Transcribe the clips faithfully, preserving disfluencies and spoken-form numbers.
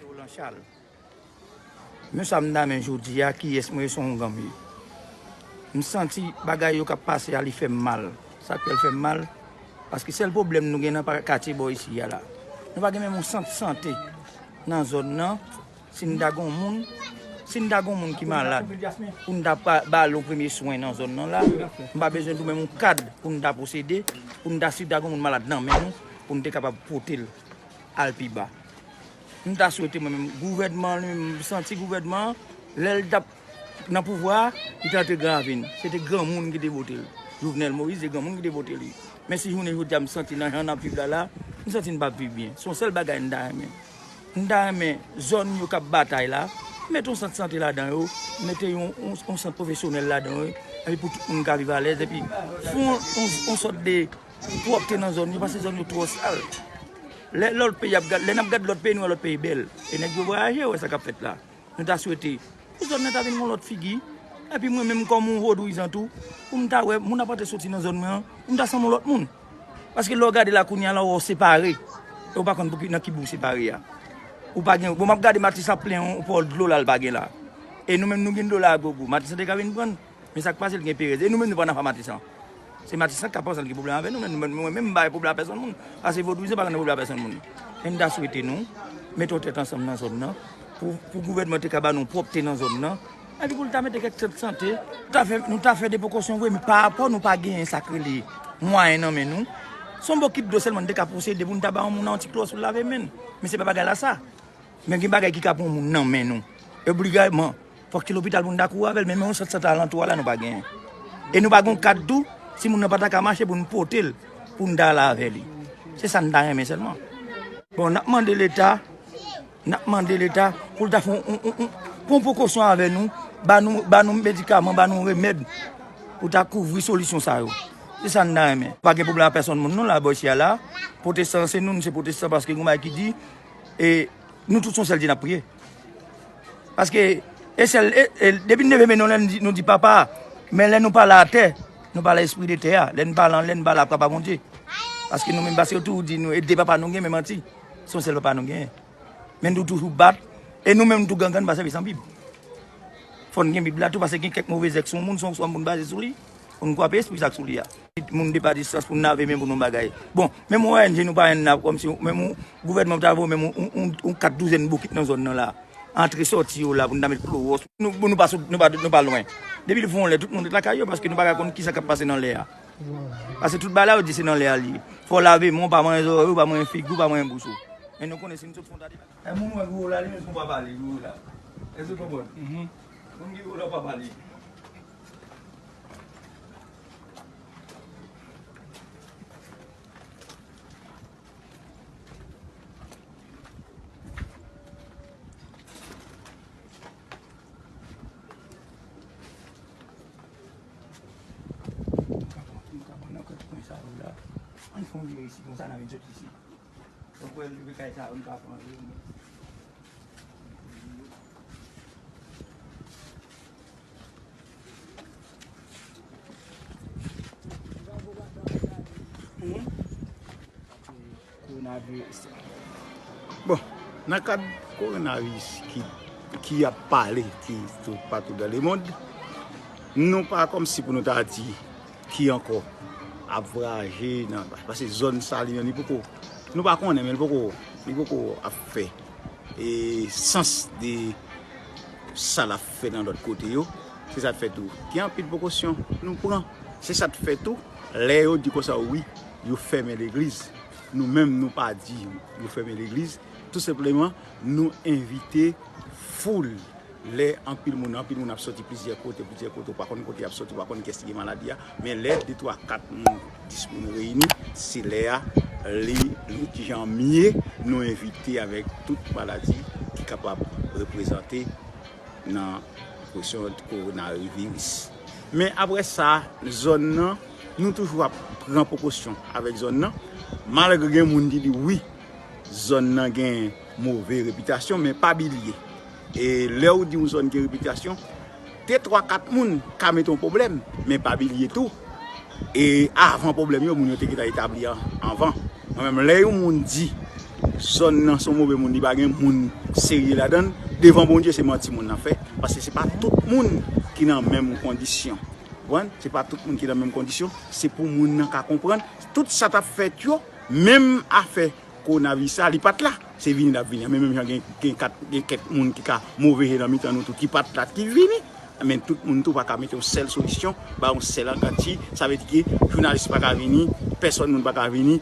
Roland Charles. Men sa m nan men jodi a, kiyès mwen ye, se yon gang m ye. M santi bagay yo k ap pase a, li fè m mal. Sa k fè l fè m mal? Paske sèl pwoblèm nou gen nan pa-, katye bò isi a la, nou pa gen menm yon sant sante nan zòn nan. Si n ta gon moun, si n ta gon moun ki malad, pou n ta pa, ba l yon premye swen nan zòn nan la, m pa bezwen tou menm yon kad pou n ta posede, pou n ta, si ta gon moun malad nan men nou, pou n te kapab pote l al pi ba. M ta swete mwen menm, gouvènman an li menm, m santi gouvènman an, lè l t ap nan pouvwa a, li t antre Gran Ravin. Se te granmoun ki te vote l. Jovenel Moïse, se granmoun ki te vote li. Men si jounen jodi a m santi nan jan n ap viv la la, m santi n p ap viv byen. Se yon sèl bagay m ta renmen. M ta renmen zòn yo k ap batay la, mete yon sant sante ladan yo, mete yon, yon, yon sant pwofesyonèl ladan yo, epi pou tout moun ka viv alèz, epi fè yon, yon, yon sòt de pwòpte nan zòn yo, paske zòn yo twò sal. Lè lòt peyi ap gad, lè n ap gad lòt peyi, nou wè lòt peyi bèl. E nèg yo vwayaje, yo wè sa k ap fèt la. Nou ta swete pou zòn nan ta vin yon lòt figi. Epi mwen menm kòm yon vodouyizan tou, pou m ta wè moun ap antre soti nan zòn mwen an, pou m ta sanble yon lòt moun. Paske lè w gade la kounye a la, w wè w separe. E w pa konn pou ki, nan ki bout w separe a. Ou pa gen, bon, m ap gade Matis ap plen yon pòl dlo la, l pa gen la. E nou menm nou gen dlo la a gogo. Matis an te ka vin pran n. Men sa k pase, l gen perèz. E nou menm nou pa nan fè Matis an. Se Matis an k ap panse l gen pwoblèm avè nou, men nou menm, mwen menm m pa gen pwoblèm ak pèsonn moun. Paske vodouyizan pa nan pwoblèm ak pèsonn moun. Men m ta swete nou mete yon tèt ansanm nan zòn nan pou, pou gouvènman te ka ba nou pwòpte nan zòn nan. Epi pou l ta mete kèk sant sante, nou ta fè, nou ta fè de prekosyon vre, men pa rapò nou pa genyen sa k rele mwayen nan men nou. Se yon bokit dlo sèlman n te ka posede pou n ta ba yon moun yon ti klòs pou l lave men l. Men se pa bagay la sa. Men gen bagay ki ka pran yon moun nan men nou. E obligatman, fòk se lopital pou n ta kouri avè l, men menm yon sant sante alantou a la nou pa genyen. E nou pa gen yon kad tou, si moun nan pa ta ka mache pou n pote l, pou n ta ale avè li. Se sa n ta renmen sèlman. Bon, n ap mande Leta, n ap mande Leta pou l ta fè yon, yon, yon, yon, pran prekosyon avè nou, ba nou, ba nou medikaman, ba nou remèd pou ta kouvri solisyon sa yo. Se sa n ta renmen. Pa gen pwoblèm ak pèsonn moun non la, bò isi a la. Pwotestan se nou, nou se pwotestan paske gen yon bagay ki di, e nou tout se yon sèl Dye n ap priye. Paske e sèl, e, e, depi n leve men nou, lè n di, nou di Papa, men lè nou pale atè, nou pale espri de tè a. Lè n pale anlè, n pale ak Papa Bondye. Paske nou menm, paske yo toujou di nou, e de papa nou gen, men manti. Se yon sèl papa nou genyen. Men nou toujou bat, e nou menm tou gangan, n pa sèvi san Bib. Fò n gen Bib la tou, paske gen kèk move zèk sou yon moun, se yon, se yon moun baze sou li, pou n kwape espri sa k sou li a. Moun de pa distans pou n lave men pou nou bagay. Bon, menm yon O N G nou pa jwenn la, kòmsi menm yon gouvènman ta voye menm yon, yon, yon, yon kat douzèn bokit nan zòn nan la. Antre sòti yo la pou n ta met klowòs. Nou, nou pa sot, nou pa, nou pa lwen. Depi l fè yon lè, tout moun ret lakay yo, paske nou pa ka konn kisa k ap pase nan lè a. Paske tout bagay la yo di se nan lè a l ye. Fò w lave men w, pa manyen zòrèy ou, pa manyen figi w, pa manyen bouch ou. Men nou konnen si nou sot fè yon ta de bagay. E moun wè gwo la, li menm se yon papa li, gwo la. Èske w konprann? Moun ki gwo la, papa li. Nou ka pran, nou ka pran nan kèk pwen sa yo la. Ann fè yon vire isi, konsa n a vin sot isi. Donk, wè, leve kay sa yo, nou ka pran vire. Kowonaviris. Bon, nan kad kowonaviris ki, ki ap pale, ki tou patou dan lemond, nou pa kòmsi pou nou ta di ki ankò ap vwayaje nan, paske zòn sa li menm, li poko, nou pa konnen, men li poko, li poko ap fè e sans de sa l ap fè nan lòt kote yo. Se sa k fè tou gen anpil prekosyon nou pran. Se sa k fè tou, lè yo di konsa, wi, yo fèmen legliz, nou menm nou pa di yo fèmen legliz. Tou senpleman, nou envite foul. Lè anpil moun, anpil moun ap soti plizyè kote, plizyè kote, ou pa konn kote y ap soti, ou pa konn kiyès ki gen maladi a, men lè de, twa, kat moun, dis moun reyini, se lè a, li, li kijan mye, nou envite avèk tout maladi ki kapab reprezante nan kesyon kowonaviris. Men apre sa, zòn nan, nou toujou ap pran prekosyon avèk zòn nan, malgre gen moun ki di wi, zòn nan gen move repitasyon, men pa bliye, e lè w di yon zòn gen repitasyon, De twa kat moun ka mete yon pwoblèm, men pa bliye tou, e avan pwoblèm yo, moun yo te gentan etabli an, anvan. Mwen menm, lè yon moun di zòn nan se yon move moun, li pa gen moun serye ladan l, devan Bondye, se manti moun nan fè. Paske se pa tout moun ki nan menm kondisyon. Konprann? Se pa tout moun ki nan menm kondisyon. Se pou moun nan ka konprann. Tout sa t ap fèt yo, menm afè kowonaviris la, li pa t la. Se vini l ap vini. Men menm jan gen, gen kat, gen kèk moun ki ka move je nan mitan nou tou, ki pa t la, ki vini. Men tout moun tou pa ka mete yon sèl solisyon, ba yon sèl angati. Sa vle di ke jounalis pa ka vini, pèsòn moun pa ka vini,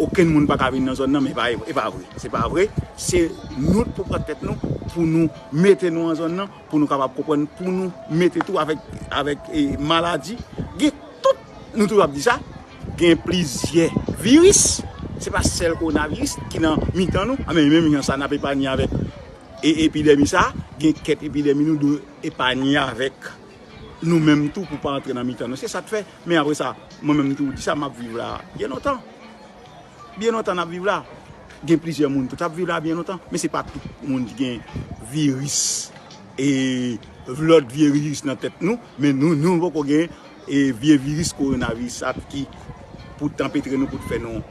okenn moun pa ka vini nan zòn nan, men pa, e pa vre. Se pa vre. Se nou k pou pran tèt nou, pou nou mete nou an zòn nan, pou nou kapab konprann, pou nou mete tou avèk, avèk, e, maladi. Gen tout, nou toujou ap di sa, gen plizyè viris. Se pa sèl kowonaviris ki nan mitan nou. A, men menm jan sa n ap epanye avèk, e, epidèmi sa, gen kèk epidèmi nou dwe epanye avèk nou menm tou pou pa antre nan mitan nou. Se sa k fè, men apre sa, mwen menm tou di sa, m ap viv la byen lontan. Byen lontan n ap viv la. Gen plizyè moun tou t ap viv la byen lontan, men se pa tout moun ki gen viris, e lòt vye viris nan tèt nou, men nou, nou poko gen, e vye viris kowonaviris sa ki pou t anpetre nou, pou t fè nou,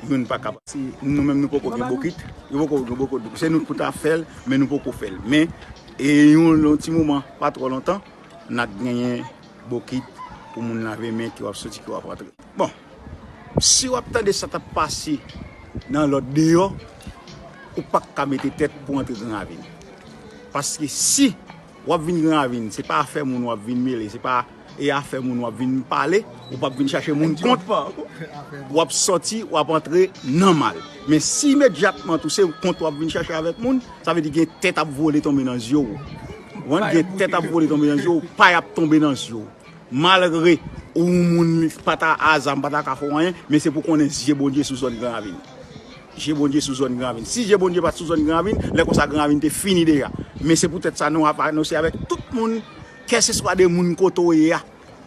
youn pa kapab. Si nou menm nou poko gen bokit, nou poko, nou poko, se nou k pou ta fè l, men nou poko fè l. Men, e yon, yon ti moman, pa twò lontan, n ap genyen bokit pou moun lave men, ke w ap soti, ke w ap rantre. Bon, si w ap tande sa t ap pase nan lòt deyò, ou p ap ka mete tèt pou antre Gran Ravin. Paske si w ap vin Gran Ravin, se pa afè moun w ap vin mele, se pa, e, afè moun w ap vin pale, ou p ap vin chache moun kont, w ap sòti, w ap antre nan mal. Men si imedyatman tou se kont w ap vin chache avèk moun, sa vle di gen tèt ap vole tonbe nan zye w. Ou konprann? Gen tèt ap vole tonbe nan zye w, pay ap tonbe nan zye w. Malgre ou moun pa ta a zam, pa ta ka fè w anyen, men se pou konnen zye Bondye sou zòn Gran Ravin. Zye Bondye sou zòn Gran Ravin. Si zye Bondye pa t sou zòn Gran Ravin, lè konsa Gran Ravin te fini deja. Men se poutèt sa nou ap anonse avèk tout moun, kèlkeswa de moun kote w ye a,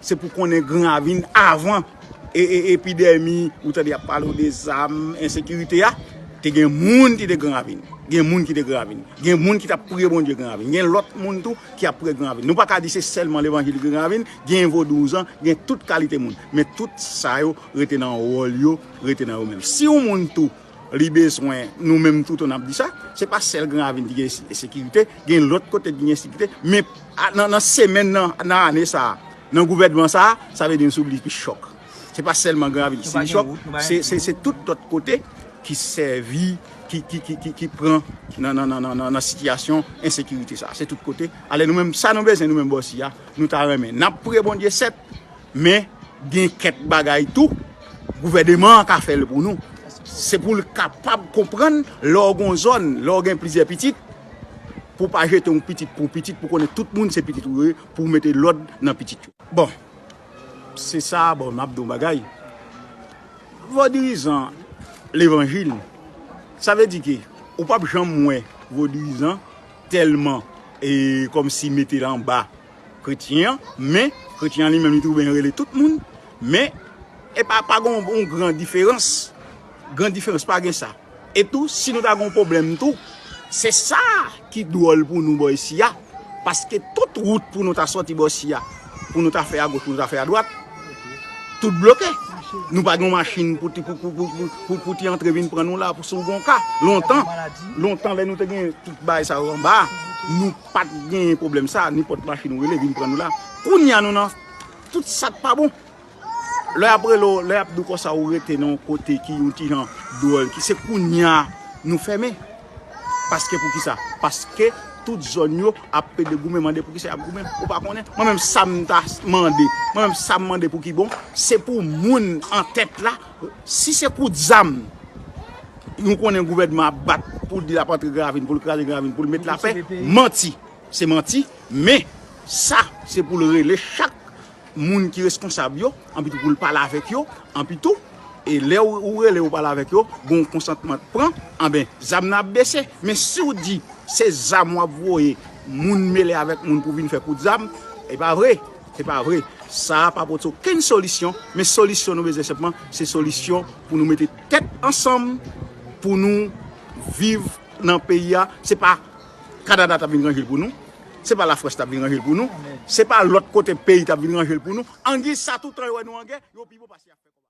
se pou konnen Gran Ravin avan, e, e, epidèmi, ou tande y ap pale w de zam, ensekirite a, te gen moun ki te Gran Ravin. Gen moun ki te Gran Ravin. Gen moun ki t ap priye Bondye Gran Ravin. Gen lòt moun tou ki ap priye Gran Ravin. Nou pa ka di se sèlman levanjil Gran Ravin, gen vodouyizan, gen tout kalite moun. Men tout sa yo rete nan wòl yo, rete nan yo menm. Si yon moun tou, li bezwen, nou menm tou, tou n ap di sa, se pa sèl Gran Ravin ki gen ensekirite, gen lòt kote ki gen ensekirite, men a, nan, nan semèn nan, nan ane sa a, nan gouvènman sa a, sa vle di nou sou li pi chòk. Se pa sèlman Gran Ravin ki sou li chòk, se, se, se tout lòt kote ki sèvi, ki, ki, ki, ki, ki pran nan, nan, nan, nan, nan, nan sitiyasyon ensekirite sa a. Se tout kote. Alè nou menm, sa nou bezwen, nou menm bò isi a, nou ta renmen. N ap priye Bondye sèt, men gen kèk bagay tou, gouvènman an ka fè l pou nou. Se pou l kapab konprann lè w gon zòn, lè w gen plizyè pitit, pou w pa jete yon pitit pou yon pitit, pou konnen tout moun se pitit ou yo ye, pou w mete lòd nan pitit yo. Bon, se sa, bon, m ap di w bagay. Vodouyizan levanjil, sa vle di ke ou p ap janm wè vodouyizan tèlman, e, kòmsi mete l anba kretyen an, men kretyen an li menm li twouve l rele tout moun, men e pa, pa gen yon, yon gran diferans. Gran diferans pa gen sa. E tou, si nou ta gen yon pwoblèm tou, se sa ki dwòl pou nou bò isi a, paske tout wout pou nou ta sòti bò isi a, pou nou ta fè agoch, pou nou ta fè adwat, tout bloke. Nou pa gen yon machin pou ti, pou, pou, pou, pou, pou, pou ti antre vin pran nou la, pou si w gen yon ka. Lontan, lontan lè nou te gen tout bagay sa yo anba, nou pa t gen pwoblèm sa, nenpòt machin ou rele vin pran nou la. Kounye a nou nan tout sa k pa bon. Lè y ap rele w, lè y ap di w konsa ou rete nan yon kote ki yon ti jan dwòl, ki se kounye a nou fèmen. Paske poukisa? Paske tout zòn yo ap pede goumen, mande poukisa y ap goumen. Ou pa konnen? Mwen menm sa m ta mande, mwen menm sa m mande pou ki bon, se pou moun an tèt la, si se kout zam, nou konnen gouvènman ap bat pou l di l ap antre Gran Ravin, pou l kraze Gran Ravin, pou l met lapè, manti. Se manti, men sa, se pou l rele chak moun ki reskonsab yo, anpi tou pou l pale avèk yo, anpi tou, e lè ou, ou rele ou pale avèk yo, gon konsantman k pran, anben, zam nan ap bese. Men si w di se zam w ap voye, moun mele avèk moun pou vin fè kout zam, e pa vre, se pa vre. Sa a pa pote okenn solisyon, men solisyon nou bezwen senpman, se solisyon pou nou mete tèt ansanm, pou nou viv nan peyi a. Se pa Kanada t ap vin ranje l pou nou. Se pa Lafrans t ap vin ranje l pou nou. Se pa lòt kote peyi t ap vin ranje l pou nou. Angiz sa, toutan yo wè nou an gè, yo pi bon pase y ap fè kòb.